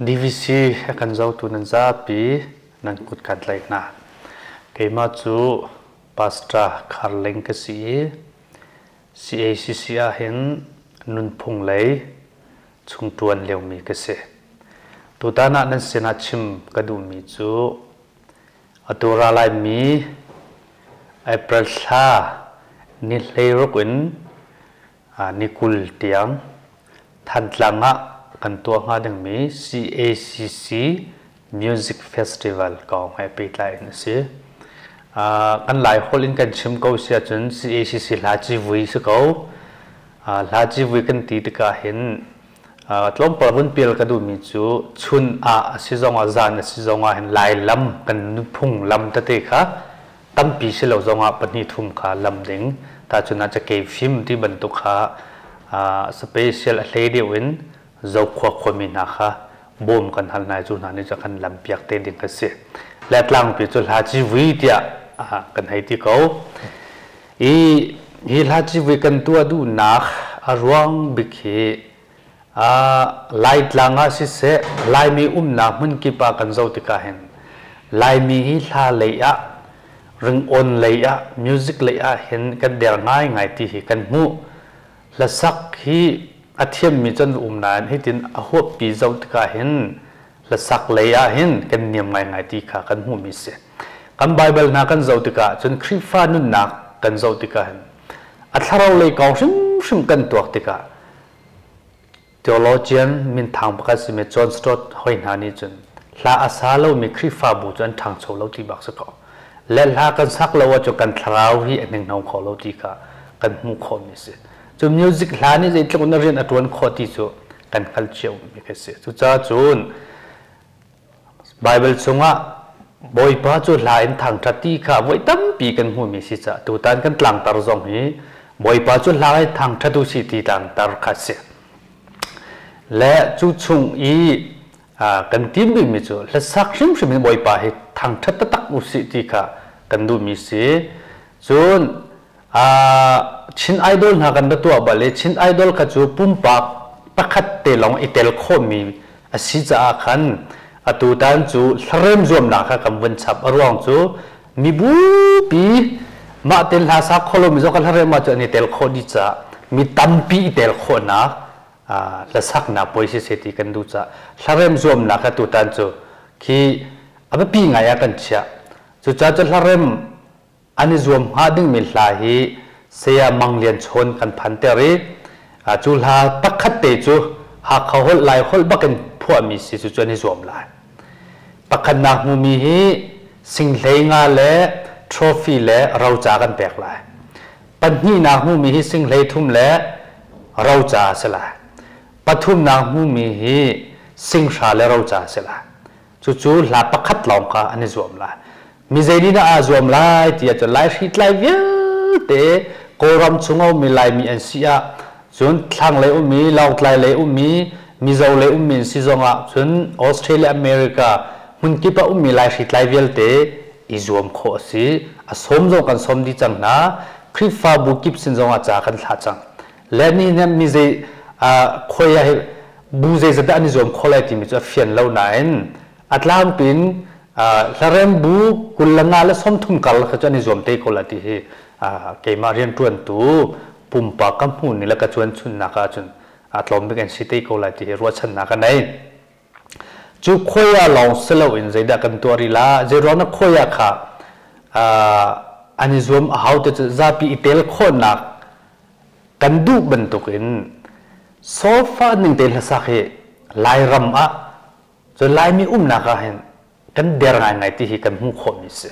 DVC a kan zohtu nan zapi nan kut kan tlaih hna. Keimah cu Pastor Khar Ling ka si i CACC ah hin nunphung lei chungṭuan liomi ka si. Tutan ah nan sinah chim ka duhmi cu atu ra laimi April thla ni 16 in ni 20 tiang Thantlang ah kan tuah hnga dingmi CACC Music Festival kong he pehtlai in a si. Kan Lai holh in kan chim ko si ahcun CACC hla civui si ko. Hla civui kan ti tikah hin tlawmpal vun pial ka duhmi cu chun ah a si zongah zan a si zongah hin Lai lam kan nunphung lam tete kha tampi si lo zongah pahnih thum kha lam ding tahchun ah cakei fim ti bantuk kha special a hlei deuh in Zokhua khuami hna kha bawm kan hal hna i cu hna nih cun kan lam piak te ding kha si. Le tlangpi cu hla civui tiah kan hei ti ko. I hi hla civui kan tuah duhnak a ruang bik hi Laitlang ah siseh, Laimi umnak hmunkip ah kan zoh tikah hin Laimi hi hla lei ah, ringawn lei ah, music lei ah hin kan der ngaingai ti hi kan hmuh. Hlasak hi a thiammi cu an um nain hitin a huappi zoh tikah hin hlasak lei ah hin kan niam ngaingai ti kha kan hmuhmi si. Kan Baibal hna kan zoh tikah cun Khrihfa nunnak kan zoh tikah hin a thlarau lei kong hrimhrim kan tuak tikah Theologian minthang pakhat simi John Stott hoi hna nih cun hla a sa lomi Khrihfabu cu an ṭhangcho lo ti bak si ko. Le hla kan sak lo ahcun kan thlarau hi a hninghno kho lo ti kha kan hmuh khawhmi si. Cu music hla nih zeitluk in a rian a ṭuan khawh ti cu kan hngalh ciomi khi si. Cucaah cun Baibal chungah Bawipa cu hla in thangṭhat ti kha voi tampi kan hmuhmi si caah tutan kan tlangtar zong hi Bawipa cu hla in thangṭhat u si ti tlangtar kha si. Le cu chung i kan tim bikmi cu hlasak hrimhrim in Bawipa hi thangṭhat taktak u sih ti kha kan duhmi si. Cun Chin Idol hna kan ra tuah bal i Chin Idol kha cu pumpak pakhat te lawng i tel khawhmi a si caah khan atutan cu hlarem zuamnak kha kan vun chap. A ruang cu mibupi mah te hla sa kho lomi zong kha hlarem ah cun an i tel khawh dih caah mi tampi i tel khawhnak hlasaknak puai siseh ti kan duh caah hlarem zuamnak kha tutan cu khi a biapi ngai ah kan chiah. Cucaah cu hlarem an i zuam hnga dingmi hla hi Saya Mang Lian Chawn kan phanter i cu hla pakhat te cu Hakha holh Lai holh bakin phuahmi si cu an i zuam lai. Pakhatnak hmumi hi singhlei nga le trophy le roca kan pek lai. Pahnihnak hmumi hi singhlei thum le roca a si lai. Pathumnak hmumi hi singhra le roca a si lai. Cucu hla pakhat lawng kha an i zuam lai. Mi zei nih dah aa zuam lai ti ahcun Laihritlai vialte Kawlram chung a ummi Laimi an si ah cun thlanglei ummi, Lawngtlai lei ummi, Mizo lei ummi an si zongah cun Australia, America hmunkip ah ummi Laihritlai vialte i zuam khawh a si. A sawm zong kan sawm dih cang hna. Khrihfabu kip sin zongah ca kan thlah cang. Le nihin ah mi zei khoi ah bu zeizat dah an i zuam khawh lai timi cu a fian lo nain a tlangpi in hlarem bu 25 le 30 karlak kha cu an i zuam te ko lai ti hi keimah rianṭuantu pumpak ka hmuh ni le ka cuan chunnak ahcun a tlawm bik an si te ko lai ti hi ruahchannak ka nei. Cu khuai ah lawng si loin zeidah kan tuah rih la zeiruang na khuai ah kha an i zuam a hau te cu zapi i tel khawhnak kan duh bantukin sofa ning te hlasak hi Lairam ah cun Laimi umnak ah hin kan der ngaingai ti hi kan hmuh khawhmi si.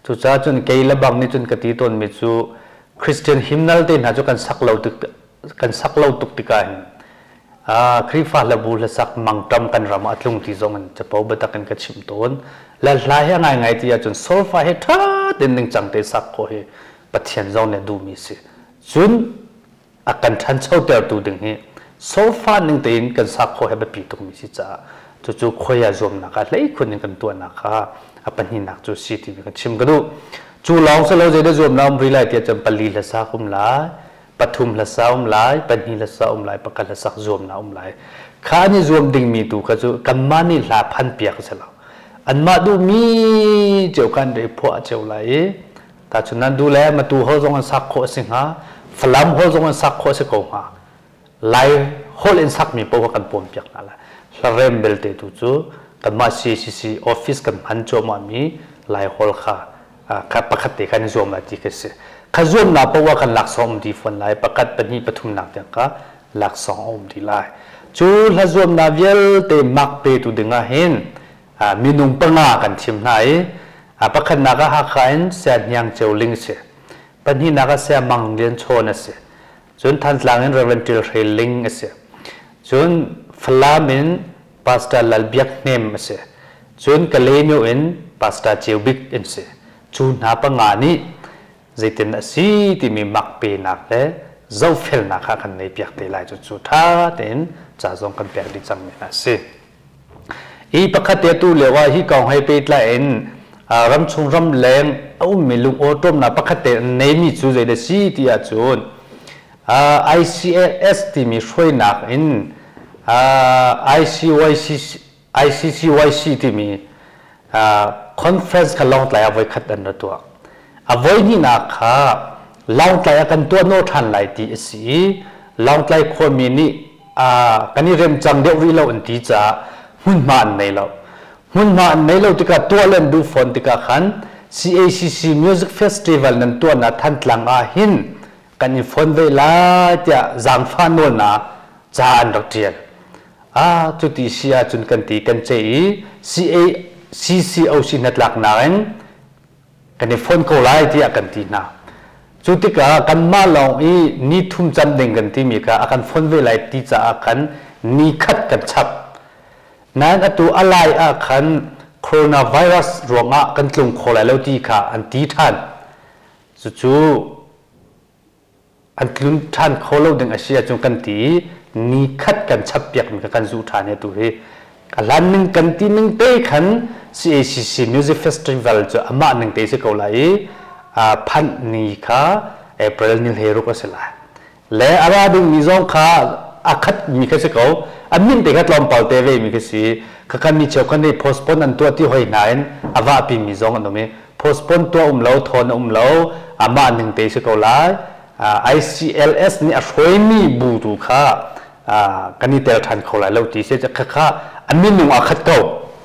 Cucaah cun kei le bang nih cun ka ti tawnmi cu Christian hymnal te hna cu kan sak lo tik kan sak lo tuk tikah hin Khrihfa hlabu hlasak mangṭam kan ram ah a tlung ti zong in capo biatak in ka chim tawn. Le hla hi a ngaingai ti ahcun solfa hi ṭha tein ningcang te sak khawh hi Pathian zong nih a duhmi si. Cun a kan ṭhanchotertu ding hi sofa ning tein kan sak khawh hi biapi tukmi si caah cucu khoi ah zuamnak ah hleikhun in kan tuahnak kha a pahnihnak cu si timi kan chim ka duh. Cu lawng si lo zeidah zuamnak um rih lai tiah cun pali hlasa um lai, pathum hlasa um lai, pahnih hlasa um lai, pakhat hlasak zuamnak um lai. Kha an i zuam dingmi tu kha cu kanmah nih hla phan piak a si lo. Anmah duhmi cio kha an rak i phuah cio lai i tahchun nan duh le Matu holh zong an sak khawh a si hnga, Falam holh zong an sak khawh a si ko hnga. Lai holh in sakmi paoh kha kan pawmpiak hna lai. Hlarem belte tu cu kanmah CCC office kan hman cuahmahmi Lai holh kha kha pakhat te khan i zuam lai ti khi si. Kha zuamnak paoh ah kan laksawng um dih fawn lai. Pakhat, pahnih, pathumnak tiang kha laksawng a um dih lai. Cu hla zuamnak vialte mak petu ding ah hin minung panga kan thim hna i pakhatnak ah Hakha in Saya Hniang Ceu Ling si. Pahnihnak ah Saya Mang Lian Chawn a si. Cun Thantlang in Reverend Ṭil Hre Ling a si. Cun Falam in Pastor Lal Biak Hnem a si. Cun Kalaymyo in Pastor Ceu Bik an si. Cu hna panga nih zeitin a si timi mak penak le zohfelnak kha kan nei piak te lai. Cucu ṭha tein ca zong kan pek dih cangmi hna a si. Hi pakhat te tu lio ah hi kong he pehtlai in ramchung ramleng a ummi lungawṭawmnak pakhat te an neimi cu zeidah si ti ahcun ICLS timi hruainak in ICYC ICCYC timi conference kha Lawngtlai ah voikhat an ra tuah. A voihnihnak kha Lawngtlai ah kan tuah naw ṭhan lai ti a si i Lawngtlai khuami nih kan i remcang deuh rih lo an ti caah hmunhma an nei lo. Hmunhma an nei lo tikah tuah le an duh fawn tikah khan CACC Music Festival nan tuahnak Thantlang ah hin kan i fon ve lai tiah zaangfah nawlnak ca an rak ṭial. Ah, cuti si ahcun kan ti kan ce i CCOC hnatlaknak in kan i fon ko lai tiah kan ti hna. Cu tikah kanmah lawng i ni thum cam ding kan timi kha a kan fon ve lai ti caah khan ni khat kan chap. Nain atu a lai ah khan coronavirus ruangah kan tlung kho lai lo ti kha an ti ṭhan. Cucu an tlun ṭhan kho lo ding a si ahcun kan ti i ni khat kan chappiak mi kha kan zuh ṭhan hi tu hi a hlan ning kan ti ning te khan CACC Music Festival cu amah ning te si ko lai i phanh ni kha April ni 16 a si lai le a ra ding mi zong kha a khat mi kha si ko a min te kha tlawmpal te ve mi kha si kha kan mi cheu khan nih postpone an tuah ti hoi hna in a vah pi mi zong an um i postpone tuah um lo thawn um lo amah ning te si ko lai. ICLS nih a hruaimi bu tu kha kan i tel ṭhan kho lai lo ti si. Kha kha a minung a khat ko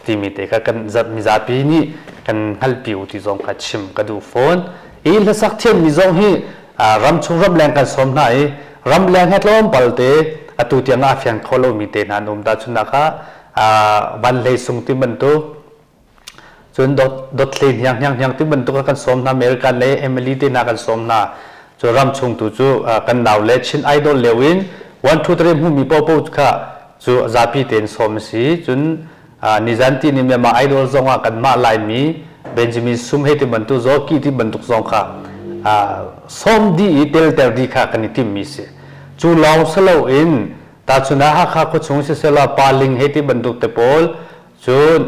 timi te kha kan mizapi nih kan hngalpi u ti zong kha chim ka duh fawn. I hlasak thiammi zong hi ramchung ramleng kan sawm hna i ramleng he tlawmpal te atu tiang ah a fiang kho lomi te hna an um. Tahchunhnak ah Van Hlei Sung ti bantuk, cun dot hle hniang hniang hniang ti bantuk kan sawm hna. American le Emily te hna kan sawm hna. Cu ram chung tu cu kan nau le Chin Idol leo in 1 2 3 hmumi popo kha cu zapi tein sawm a si. Cun nizan ti ni Myanmar Idol zong ah kanmah Laimi Benjamin Sum he ti bantuk, Zoki ti bantuk zong kha sawm dih i telter dih kha kan i timmi si. Cu lawng si loin tahchun ah Hakha khuachung siselaw Paling he ti bantuk te pawl, cun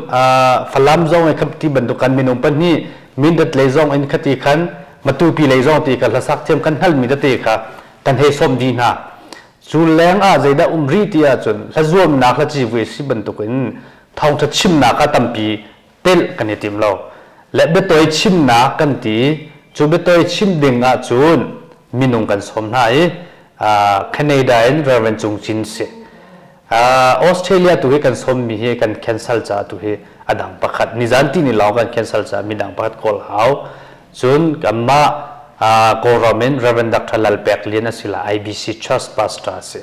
Falam zong in ti bantuk kan minung pahnih, Mindat lei zong in khati khan, Matupi lei zong ti kha hlasak thiam kan hngalmi tete kha kan hei sawm dih hna. Cu leng ah zeidah um rih ti ahcun hlazuamnak, hlacivui si bantukin thawngṭha chimnak ah tampi telh kan i tim lo. Le biatawi chimnak kan ti. Cu biatawi chim ding ahcun minung kan sawm hna i Canada in Reverend Cung Cin si. Australia tu hi kan sawmmi hi kan cancel caah tu hi a dang pakhat nizan ti ni lawng kan cancel caah midang pakhat kawl hau. Cun kanmah Kawlram in Reverend Dr. Lal Pek Lian a si la, IBC Church Pastor a si.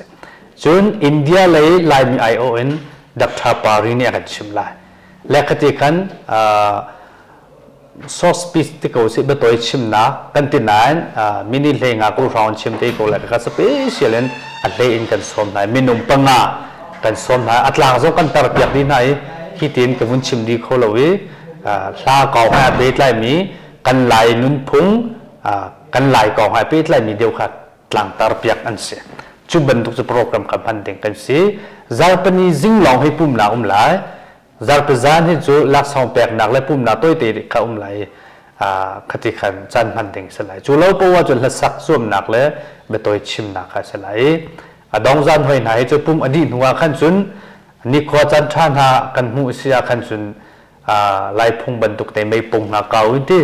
Cun India lei Laimi aiawh in Dr. Pari nih a kan chimh lai. Le khati khan source speech ti ko si, biatawi chimnak kan ti nain mini hlei nga kul hrawng chim te ko lai. Kha special in a hlei in kan sawm hna. Minung panga kan sawm hna. A tlang zong kan tar piak dih hna i hi tin ka vun chim dih kho lo i hla kong he pehtlai mi, kan Lai nunphung, kan Lai kong he pehtlai mi deuh kha tlangtar piak an si. Cu bantuk cu program kan hman ding kan si. Zarpani zing lawng hi pumnak um lai. Zarpi zan hi cu laksawng peknak le pumnak tawite kha um lai. Khati khan caan hman ding si lai. Cu lo poah cun hlasak zuamnak le biatawi chimnak kha si lai. A dong zan hoi hna hi cu pum a dih hnu ah khan cun nikhua caan ṭha hna kan hmuh si ah khan cun Lai phung bantuk te meipung hna kau in ti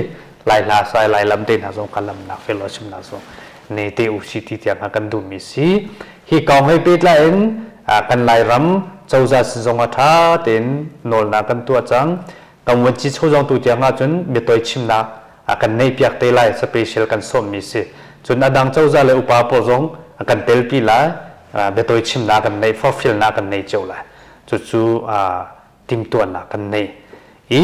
Lai hla sai Lai lam te hna zong kan lamnak fellowship hna zong ne te u si ti tiang kan duhmi si. Hi kong he pehtlai in kan Lairam cozah sin zong ah ṭha tein nawlnak kan tuah cang. Kan vuanci chozong tu tiang ahcun biatawi chimnak kan neih piak te lai, special kan sawmmi si. Cun a dang cozah le upa pawl zong kan telpi lai, biatawi chimnak kan neih, forhfialnak kan nei cio lai. Cucu timhtuahnak kan nei. I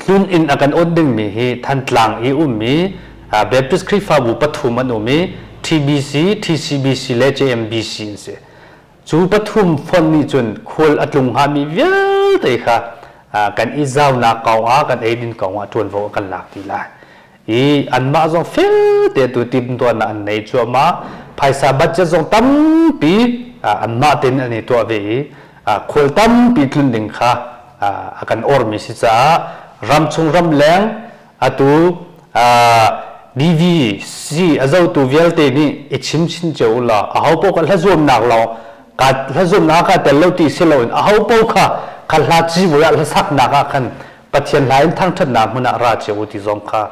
tlun inn a kan awt dingmi hi Thantlang i ummi Baptist Khrihfabu pathum an um i TBC, TCBC le JMBC an si. Cu pathum fonh nih cun khual a tlung hngami vialte kha kan i zaunak kong ah kan eidin kong ah ṭuanvo a kan lak ti lai. I anmah zong fel te tu timhtuahnak an nei cuahmah. Phaisa budget zong tampi anmah tein an i tuah ve i khual tampi tlun ding kha a kan ormi si caah ramchung ramleng atu DVC a zotu vialte nih i chim chin cio u law aho paoh kha hlazuamnak lawng ka hlazuamnak ah kaa tel lo ti si loin aho paoh kha kha hla civui ah hlasaknak ah khan Pathian hla in thangṭhatnak hmun ah ra cio u ti zong kha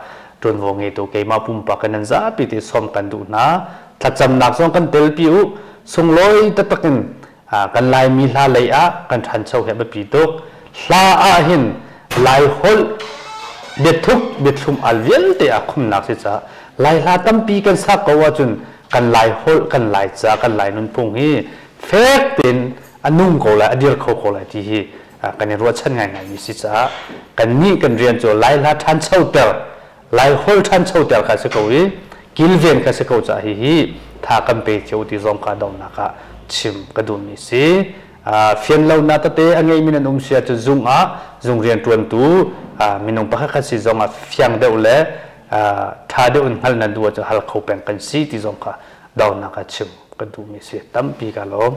ṭuanvo ngeitu keimah pumpak in nan zapi te sawm kan duh hna. Thlacamnak zong kan telpi u. Sunglawi taktak in kan Laimi hla lei ah kan ṭhancho hi a biapi tuk. Hla ah hin Lai holh biathuk biathlum al vialte ah khumnak si caah Lai hla tampi kan sak ko ahcun kan Lai holh, kan Lai ca, kan Lai nunphung hi fek tein a nung ko lai, a dir kho ko lai ti hi kan i ruahchan ngaingaimi si caah kannih kan rian cu Lai hla ṭhanchoter, Lai holh ṭhanchoter kha si ko i kilven kha si ko caah hihi tha kan pe cio ti zong kha donghnak ah chim ka duhmi si. Fian lonak tete a ngeimi nan um si ahcun zung ah zung rianṭuantu minung pakhat khat si zong ah fiang deuh le ṭha deuh in hngalh nan duh ahcun hal kho peng kan si ti zong kha donghnak ah chim ka duhmi si. Tampi ka lawm.